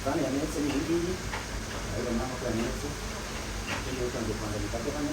Tufani yamenetse ni iyi ngiyi, urabibona ko yamenetse. Tugiye gutangira kubanza gikate hano.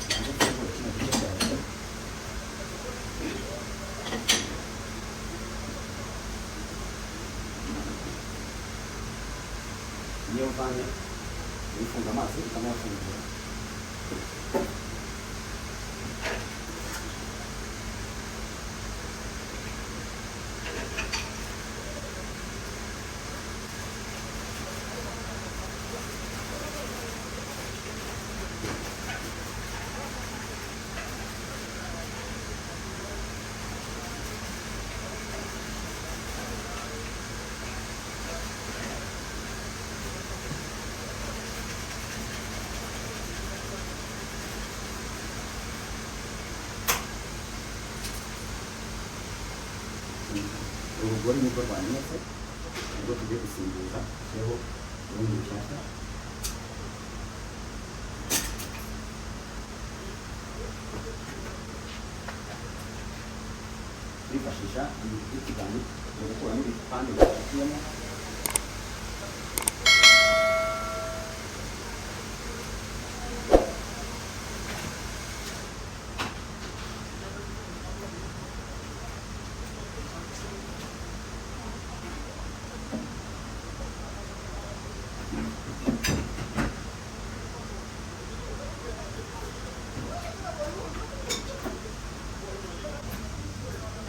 Banze mfungure kino gice cyawe. Niyo vanne ifunga amazi ikanayafungura. Urugori nibwo rwamenetse, nibwo tugiye gusimbuza dushyireho urundi rushyashya. Twifashisha ibiti mu gukuramo ibipande bifitiyemo.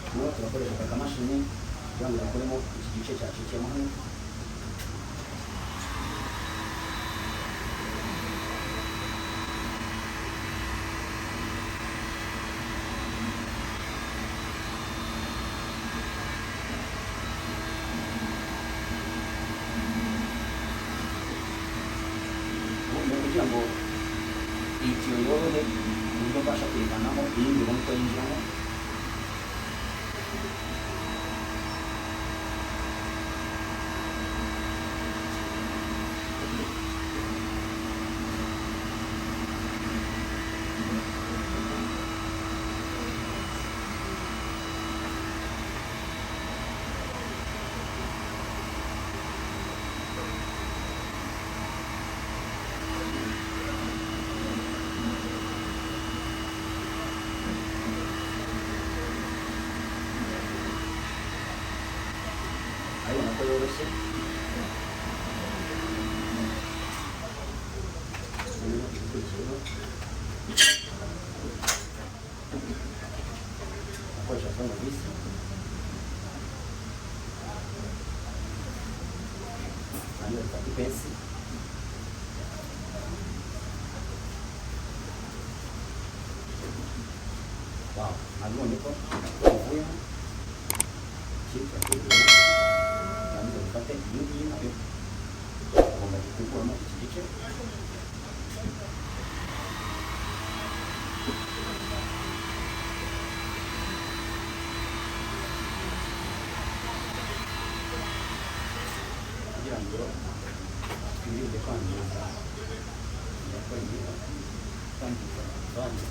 Noneho turakoresha aka kamashini kugira ngo dukuremo iki gice cyacikiyemo hano. Ubundi kugira ngo iyi tiyo yorohe uburyo mbasha kuyivanamo iyindi ibone uko yinjiramo. Urabibona ko yoroshye. Noneho igikurikiyeho akoresha tournevis, hanyuma dufata ipensi. Wow, nabibonye ko ivuyeho. Iki turakigura, turangiza dufate iyi ngiyi nayo, tugomba gukuramo iki gice. Kugira ngo twirinde kwangiza, kwangiza vanne.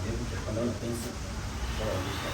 Rero gutya ndabona pensi ishobora gushya.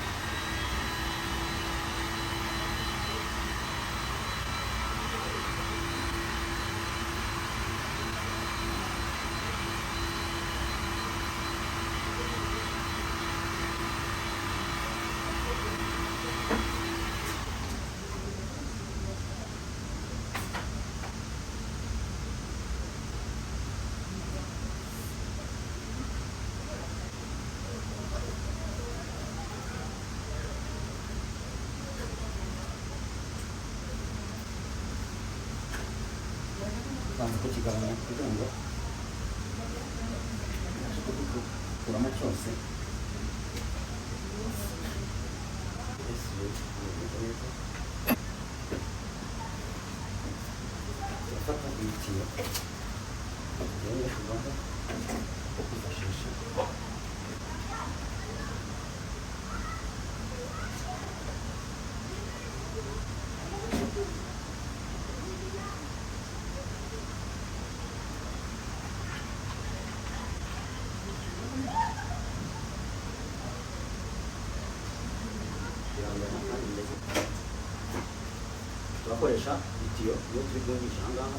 Tubanza kukigabanya kugira ngo tubashe kugikuramo cyose. Turafata ibitiyo rero tugomba kwifashisha. Turakoresha itiyo iyo turi bwumvisha aha ngaha.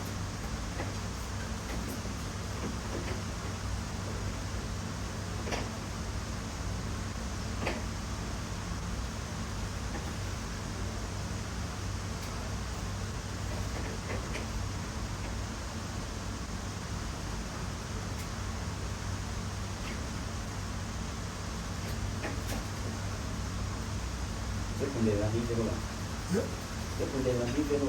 Uze kundeba ntiveho ba. Uze kundeba ntiveho.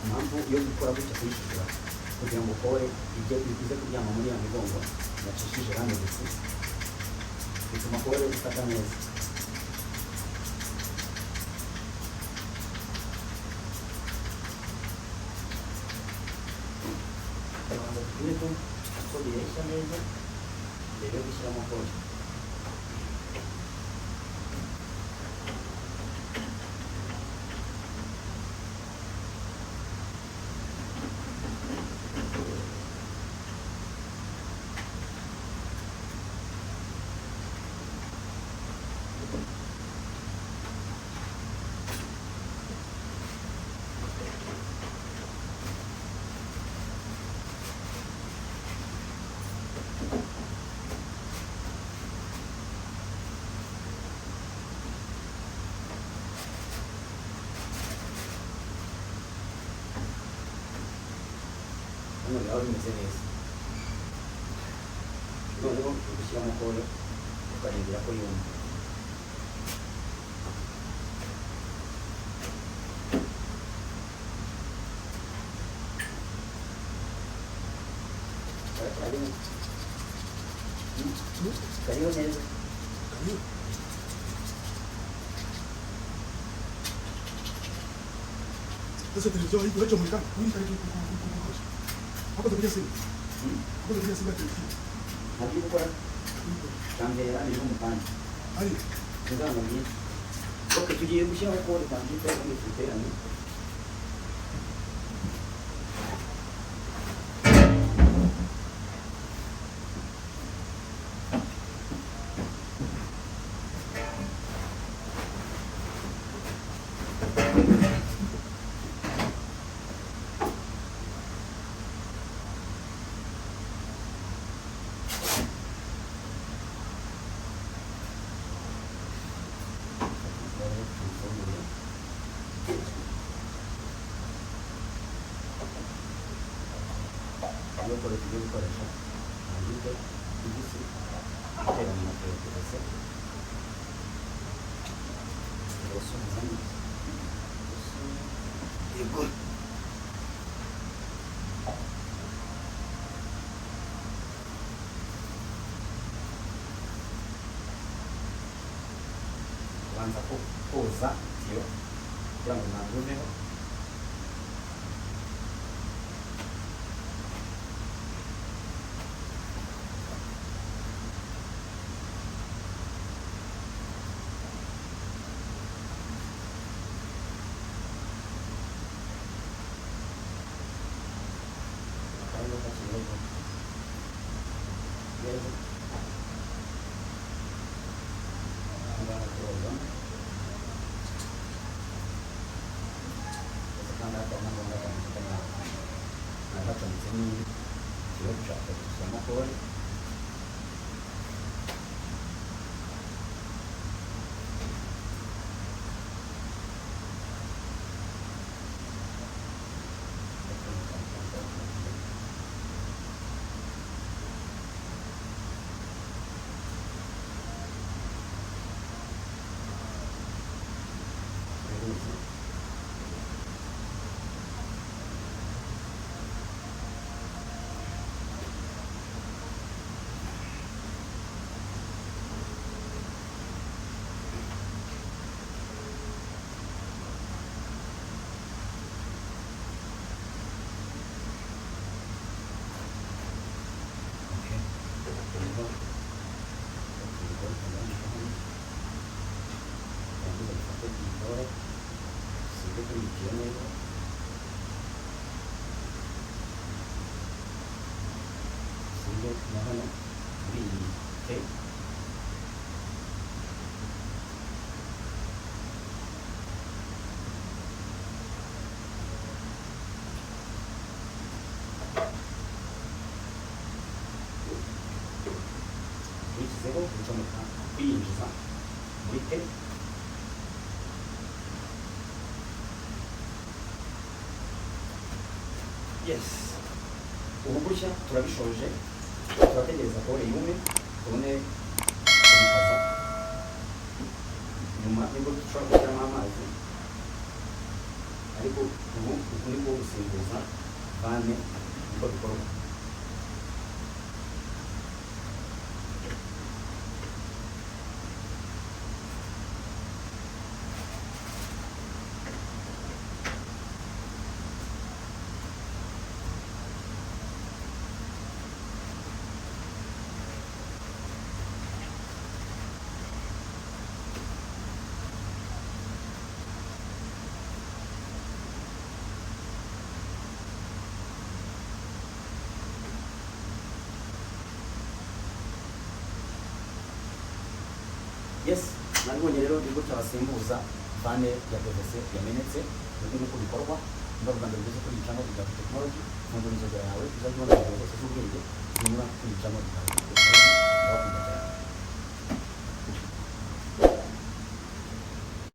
Impamvu yo gukora gutya kuyishishura kugira ngo ukore ibyo bigize kuryama muri ya migongo yacishije hano gusa, bituma kore ifata neza. Tubanza dupime ko bireshya neza mbere yo gushyiramo kore. Hano biraba bimeze neza. Noneho ugushyiramo kore ukarindira ko yuma. Kariho neza. Sasa televiziyo uracomeka uri hakoze kujya simu. Hakoze kujya simu televiziyo. Ntabwo gukora cyambere ari mu kanya. Ari ingano nyinshi. Ok, tugiye gushyiraho kode kwandika ubundi tubiteranye. Niyo colle tugiye gukoresha ntabwo igisi iterana na PVC. Turasubiza yego. Kubanza koza tiyo kugira ngo umwanda uveho. Akarere kakiriho yego, aha ngaha turoza ndetse kandi hakaba na ngombwa cyane kuko nagacometse n'itiyo dushaka gushyiramo colle. Na hano muri iyi te uyishyizeho ucomeka uyinjiza muri te. Yes, ubu gutya turabishoje, turategereza colle yume tubone kubikaza. Nyuma nibwo dushobora gushyiramo amazi, ariko ubu uku niko gusimbuza vanne niko bikorwa. Yes, nabibonye rero ni gutya basimbuza vanne ya PVC yamenetse. Uburyo nuko bikorwa ndavuga ngo bigeze kuri iyi channel ya technology. Fungura inzogera yawe uzajya ubona video zose z'ubwenge zinyura kuri iyi channel ya technology. Ndabakunda cyane.